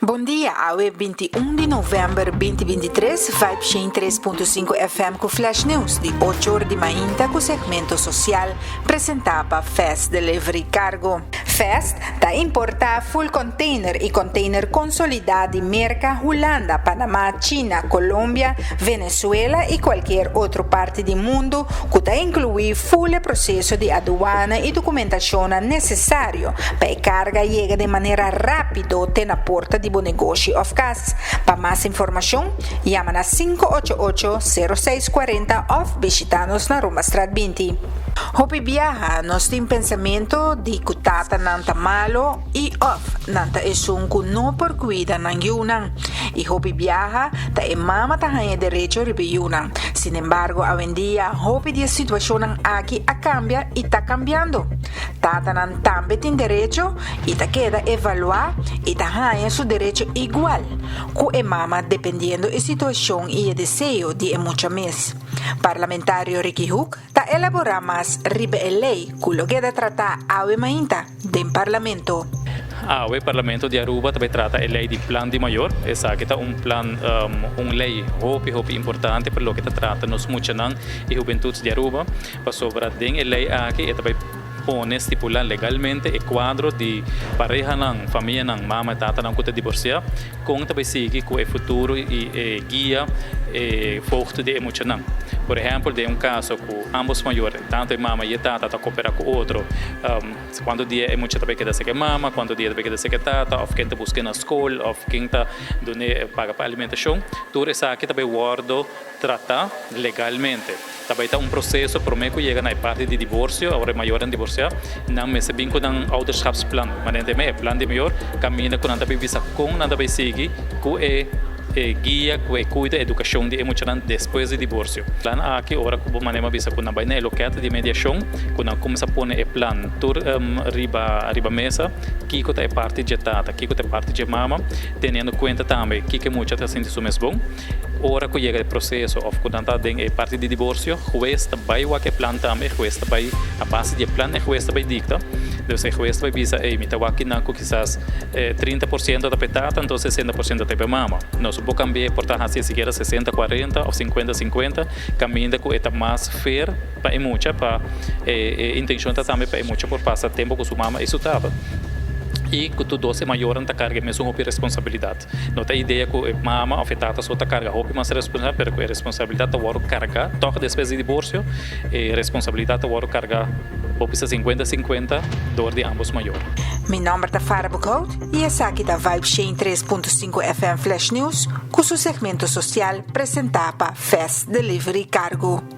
Bon dia, awe 21 di november 2023, Vibe 103.5 FM cu Flash News di 8 or di mainta cu segmento social presenta pa Fast Delivery Cargo. Fast ta importa full container y container consolida di Merca, Hulanda, Panama, China, Colombia, Venezuela y cualkier otro parti di mundo cu ta inclui full proceso di aduana y documentacion necesario pa e carga yega di manera rapido te na porta di bo negoshi of cas. Pa mas informacion, yama na 588-0640 of bishita nos na Romastraat 20. Hopi biaha, nos tin pensamento di cu tata nan ta malo y of nan ta esun cu no por cuida nan yiunan. Y hopi biaha ta e mama ta haya derecho riba yiunan. Sin embargo, awendia, hopi di situacion aki a cambia y ta cambiando. Tata nan tambe tin derecho y ta keda evalua y ta haya su derecho igual cu e mama, dependiendo e situacion y e deseo di e mucha mes. Parlamentario Ricky Hoek ta elabora mas riba e ley cu lo keda trata awe mainta den Parlamento. Awe Parlamento di Aruba tambe ta trata e ley di plan di mayor. Esaki ta un plan, un ley hopi hopi importante pa loke ta trata nos muchanan y hubentud di Aruba. Pasobra den e ley aki e tambe pone, stipula legalmente e cuadro di parehanan, famianan, mama y tatanan cu ta divorcia, con tambe sigui cu e futuro y e guia e voogd di muchanan. Por ehempel, den un caso cu ambos mayor, tanto e mama y e tata, ta coopera cu otro, cuanto dia e mucha tambe keda cu mama, cuanto dia tambe keda cu tata, of ken ta busca na scol, of ken ta paga pa alimentacion, tur esaki tambe wordo trata legalmente. Tambe ta un proceso prome cu yega na parti di divorcio, awor mayornan divorcia, nan mester bin cu un ouderschapsplan, maar e plan di mayor, caminda cu nan tambe bisa con nan tambe sigui cu e guia, cu e cuida educacion di muchanan despues di divorcio. Plan aki, ora cu manera bisa cu nan bay na loket di mediacion, cu nan cuminsa pone e plan tur riba mesa, kico ta e parti di tata, kico ta e parti di mama, teniendo cuenta tambe kico mucha ta sinti su mes bon. Ora cu yega e proceso of cu ta den e parti di divorcio, hues ta bay wak e plan tambe, hues ta bay a base di plan e hues ta bay dicta. Dus e hues ta bay bisa: "Hey, mi ta wak nan cu kisas 30% ta pa tata, anto 60% ta pa mama." Nos por cambia, por ta haci sikiera 60-40 of 50-50, caminda cu ta mas fair pa e mucha, pa e intencion ta tambe pa e mucha por pasa tempo cu su mama y su tata. Y cu tur dos mayornan ta carga mesun hopi responsabilidad. No ta idea cu mama of tata so ta carga hopi mas responsabilidad, pero cu e responsabilidad ta wordo carga, toch despues di divorcio, e responsabilidad ta wordo carga hopi 50-50 door di ambos mayor. Mi nomber ta Farah Boekhout y esaki ta Vibe 3.5 FM Flash News, cu su segmento social presenta pa Fast Delivery Cargo.